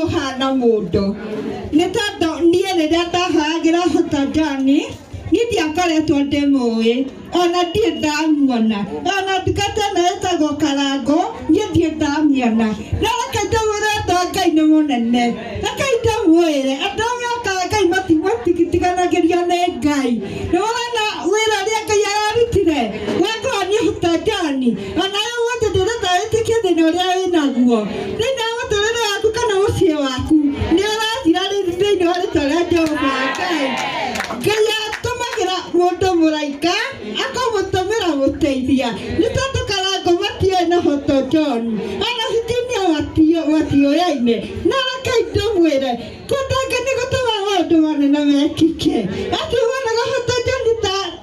Ũhana mũndũ nĩ tondũ niĩ rĩrĩa ndahoyagĩra Hotajani, niĩ ndiakoretwo ndĩmũĩ, ona ndirĩ ndamuona, ona ndungata ĩno ĩtagwo Karango niĩ ndirĩ ndamiona. No reke ndĩmwĩre ũndũ, Ngai nĩ mũnene. Reke ndĩmwĩre andũ arĩa mokaga Ngai matigitiganagĩrio nĩ Ngai. Nĩ ũrona wĩra ũrĩa Ngai ararutire wa kũhonia Hotajani, ona we ũmũthĩ ndĩrenda wĩtĩkie thĩna ũrĩa wĩnaguo thĩinĩ wa mũtũrĩre waku kana mũciĩ waku nĩ ũrathira thĩinĩ wa rĩtwa rĩa Jehova Ngai. Ngai atũmagĩra mũndũ mũraika, akamũtũmĩra mũteithia, nĩ tondũ Karango matiũĩ na Hoto John, ona Virginia matiũyaine. No reke ndĩmwĩre, kwenda Ngai nĩ gũtũmaga maũndũ manene mekĩke. Atĩ wonaga Hoto John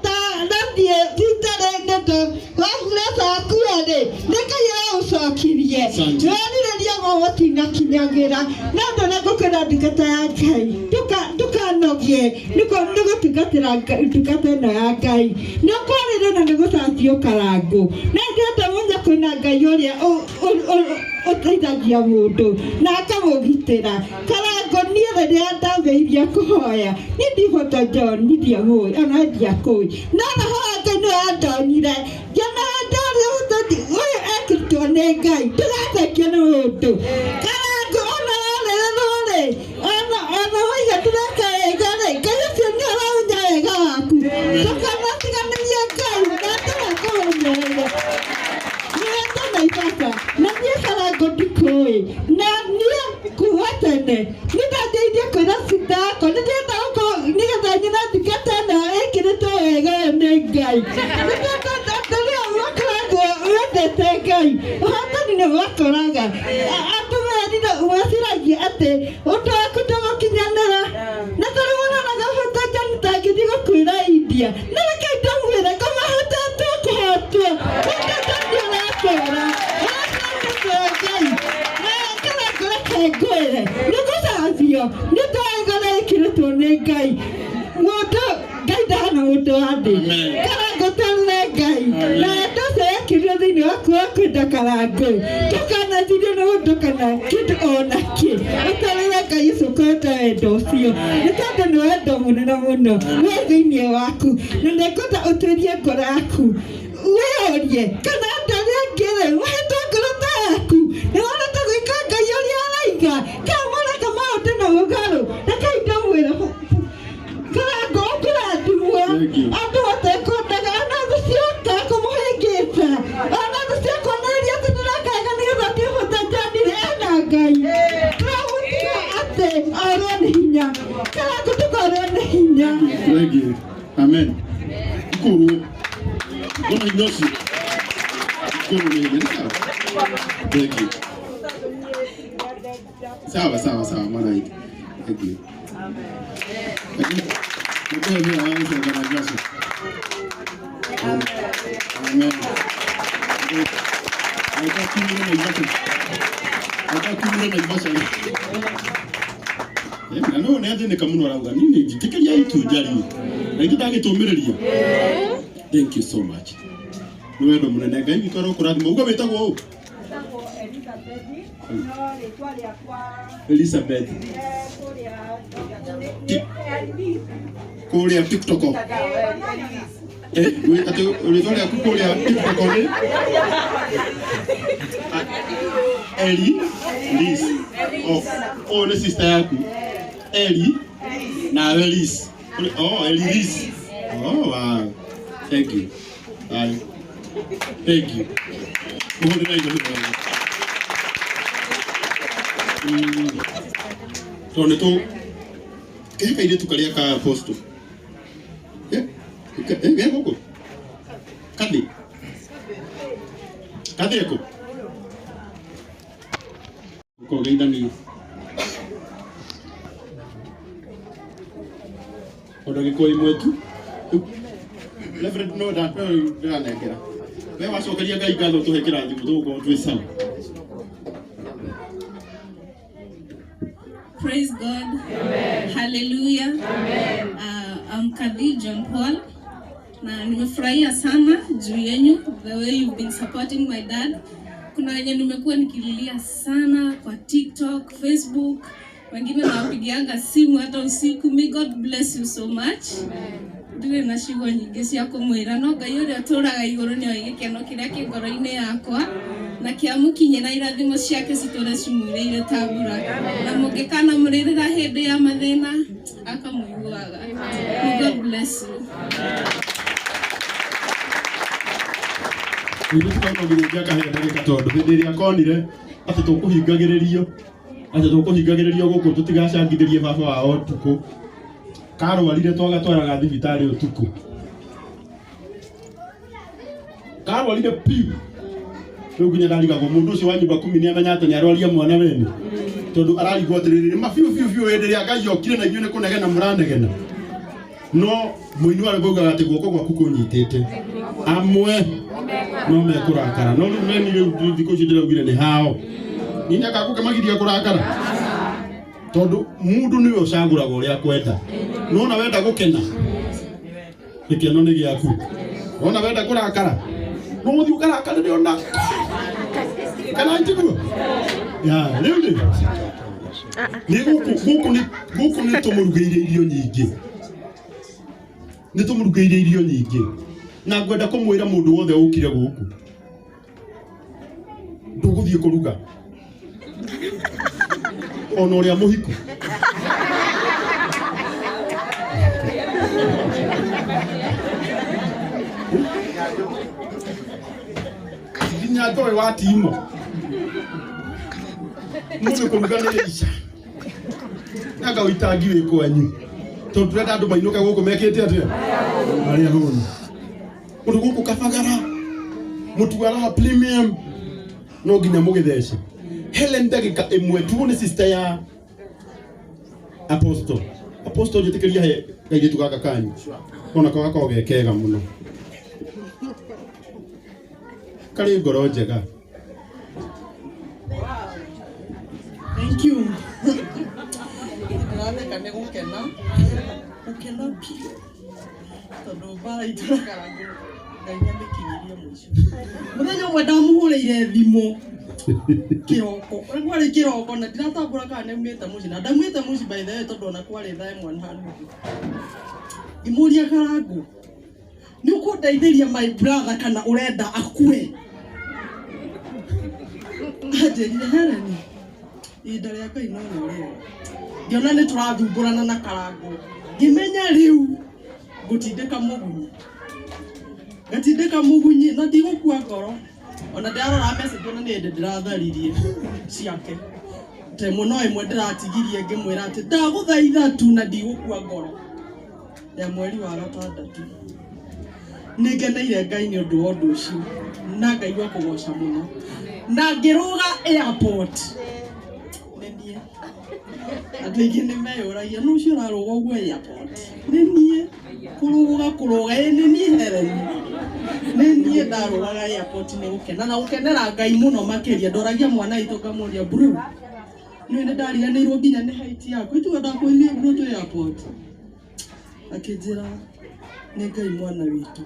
ta rathiĩ thibitarĩ nĩ ũndũ wa pressure akua rĩ, nĩ Ngai araũcokirie. Asante. Merirĩria mo matinakinyagĩra. No ũndũ ũrĩa ngũkwĩra, ndungata ya Ngai, ndũkanogie nĩ gũtungatĩra ndungata ĩno ya Ngai. Nĩ ũkwarĩrwo na nĩ gũcatio Karangũ, no ndĩrenda mũnya kwĩna Ngai ũrĩa ũteithagia mũndũ na akamũgitĩra. Karangũ, niĩ rĩrĩa ndambĩrĩirie kũhoya, niĩ ndihota John, ndiamũĩ ona ndiakũĩ, no roho wa Ngai nĩwe wandonyire, ngĩona ndarĩ ũhotani ũyũ ekĩtwo nĩ Ngai. Ndũgathekio nĩ mũndũ, Karangũ. Ona warĩrĩrwo rĩ, ona waiga ndũreka wega rĩ, Ngai ũcio nĩ aramenya wega waku. Ndũkanatiganĩrie Ngai na ndũgakũmenya wega nĩwenda Naivasha. Na niĩ Karangũ ndikũĩ, na niĩ kuma tene nĩ ndanjĩrĩirie kwĩra cita yakwa nĩ ndĩrenda gũkorwo nĩgetha nyone ndungata ĩno ĩkĩrĩtwo wega ũyũ nĩ Ngai, nĩ tondũ andũ arĩa makoragwo mendete Ngai, ũhotani nĩ makoraga. Andũ merire meciragia atĩ ũndũ waku ndũgũkinyanĩra, na tarĩ wonaga ũhotani tangĩthiĩ gũkuĩra India. Na reke ndamwĩre ngamahotetwo kũhotwo ũhotani ũratũra ũratũra Ngai. Na Karango, reke ngwĩre, nĩ gũcacio nĩ ndwagora ĩkĩrĩtwo nĩ Ngai. Mũndũ Ngai ndahana mũndũ wa thĩ. Amen. Karango, tũrĩre Ngai na wendo ũcio wekĩrirwo thĩinĩ waku wa kwenda Karango, ndũkanathirio nĩ ũndũ kana kĩndũ ona kĩ. Ũtarĩre Ngai ũcio kwenda wendo ũcio, nĩ tondũ nĩ wendo mũnene mũno wĩ thĩinĩ waku. Na nĩngwenda ũtuĩrie ngoro yaku, wĩyũrie kana andũ arĩa angĩ rĩ mahetwo ngoro ta yaku, nĩ marenda gwĩka Ngai ũrĩa araiga, kana mareka maũndũ na mũgarũ. Reke ndamwĩre, Karango, ũkũrathimwo. Thank you. Andũ matekwendaga, ona thũ cioka kũmũhĩngĩca, ona thũ ciakuonereria atĩ ndũrakaga nĩgetha kĩhota njanire ena Ngai, tũramũtiga atĩ orwo nĩ hinya. Karango, ndũkorwo nĩ hinya. Thank you. Amen. Ikurwo. Mbona hinya ũcio? Ikurwo nĩ hinya. Nĩ sawa. Thank you. Sawa sawa sawa, mwana witũ. Thank you. Nĩkũhe wĩra wa gũcoka Naivasha. Amen. Reke kiumire Naivasha. Reke kiumire Naivasha. Na no nĩ athĩnĩka mũno, arauga niĩ nĩ njitĩkĩria itu njarie na ithu ndagĩtũmĩrĩria. Thank you so much, nĩ wendo mũnene. Ngai witũ arokũrathima. Uga wĩtagwo ũ? Njĩtagwo Elizabeth, no rĩtwa rĩakwa Elizabeth. Kũrĩa nĩ Elise. Kũrĩa TikTok. Atĩ rĩtwa rĩaku kũrĩa TikTok nĩ Eli Liz? Oh, oh, nĩ sister yaku Eli nawe Liz. Oh, Eli Liz. Oh, wow, thank you. Bye. Thank you. Mũhũrĩre indo wega. Tondũ nĩ tũ kehe kairĩtu karĩa ka apostle. Ge gũkũ kathi kathi ĩkũ ũkogeithanie o ndagĩka ĩmwe tu. Reverend, no ndĩranengera we wacokeria Ngai ngatho, tũhe kĩrathimo, tũgũkorwo twĩ sawa. Praise God. Hallelujah. I'm Kadhi John Paul. Na nimefurahia sana juu yenyu, the way you've been supporting my dad. Kuna Kuna wenye nimekuwa nikililia sana kwa TikTok, Facebook, wengine nawapigianga simu hata usiku. May God bless you so much. Ndirĩ na ciugo nyingĩ cia kũmwĩra, no Ngai ũrĩa ũtũraga igũrũ nĩoĩ gĩkeno kĩrĩa kĩ ngoro-inĩ yakwa, na kĩamũkinyĩra irathimo ciake citũre cimurĩire ta mbura, na mũngĩkanamũrĩrĩra hĩndĩ ya mathĩna akamũiguaga. May God bless you. Mũirĩtu kau no nginya ingĩakahe ndagĩka, tondũ hĩndĩ ĩrĩa konire atĩ tũkũhingagĩrĩrio gũkũ tũtigacangithĩrie baba wao ũtukũ, karwarire twagatwaraga thibitarĩ ũtukũ, karwarire piu. Rĩu nginya ndarigagwo mũndũ ũcio wa nyumba kumi nĩ amenya atĩ nĩ arwaria mwana wene, tondũ ararigwo atĩrĩrĩ, ma biũ biũ biũ hĩndĩ ĩrĩa Ngai okire na inyuĩ nĩ kũnegena mũranegena. No mũini wa rwĩmbo augaga atĩ guoko gwaku kũnyitĩte amwe no mekũrakara, no rĩu meni rĩu thikũ ici ndĩraugire nĩ hao nginya gakũkĩmagiria kũrakara, tondũ mũndũ nĩwe ũcagũraga ũrĩa akwenda. Nona wenda gũkena, gĩkeno nĩ gĩaku. Wona wenda kũrakara, no ũthiĩ ũkarakarĩre ona kana njiguo ya rĩu rĩ nĩ gũkũ gũkũ nĩ gũkũ nĩ tũmũrugĩire irio nyingĩ, nĩ tũmũrugĩire irio nyingĩ, na ngwenda kũmwĩra mũndũ wothe ũkire gũkũ, ndũgũthiĩ kũruga ona ũrĩa mũhiku. Nginya njoe wa timo mũndũ kũruga nĩ ica nanga ũitangi wĩ kwanyu, tondũ tũrenda andũ mainũke gũkũ mekĩte atĩa arĩa hũnu. Mũndũ gũkũ kabagara mũtuara premium no nginya mũgĩthece. Helen, ndagĩka ĩmwe tu, nĩ sister ya Apostle. Apostle, njĩtĩkĩria he kairĩtu gaka kanyu, ona ko gakoragwo ge kega mũno, karĩ ngoro njega. Thank you. Ndĩratheka nĩ gũkena, gũkena biũ, tondũ mbara itũ na Karangũ Ngai nĩamĩkinyirie mũico. Mũthenya ũmwe ndamũhũrĩire thimũ kĩroko, kwarĩ kĩroko, na ndiratambũra kana nĩaumĩte mũciĩ, na ndaumĩte mũciĩ by the way, tondũ ona kwarĩ thaa 1 na nuthu. Ngĩmũria, "Karangũ, nĩ ũkũndeithĩria my brother kana ũrenda akue?" Anjĩrire, "Helen, ihinda rĩa Ngai no rĩo rĩega." Ngĩona nĩ tũrathumbũrana na Karangũ, ngĩmenya rĩu ngũtindĩka mũgunyi, ngatindĩka mũgunyi, na ndigũkua ngoro. Ona ndĩrarora message, ona nĩ hĩndĩ ndĩratharirie ciake temo, no ĩmwe ndĩratigirie ngĩmwĩra atĩ ndagũthaitha tu na ndigũkua ngoro, ya mweri wa gatandatũ. Nĩ ngeneire Ngai nĩ ũndũ wa ũndũ ũcio, na ngaigua kũgoca mũno, na ngĩrũga airport nĩ niĩ. Andũ aingĩ nĩ meyũragia, nũ ũcio ũrarũga ũguo airport? Nĩ niĩ kũrũga kũrũga, ĩ nĩ niĩ Helen, nĩ niĩ ndarũgaga airport nĩ gũkena na gũkenera Ngai mũno makĩria. Ndoragia mwana witũ ngamũria, "Bro, nĩ nĩ ndariganĩirwo nginya nĩ height yaku, ituga ndakwĩrire bro twĩ airport." Akĩnjĩra, "Nĩ Ngai mwana witũ,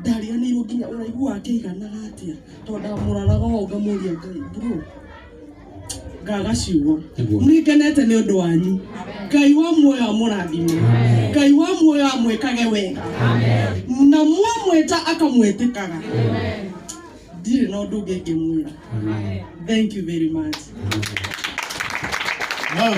ndariganĩirwo nginya ũraihu wake aiganaga atĩa, tondũ ndamũraraga ũũ ngamũria Ngai bro ngaga ciugo." Nĩguo. Nĩ ngenete nĩ ũndũ wanyu. Ngai wa muoyo amũrathime, Ngai wa muoyo amwĩkage wega, na mwamwĩta akamwĩtĩkaga. Ndirĩ na ũndũ ũngĩ ingĩmwĩra. Thank you very much. Wow.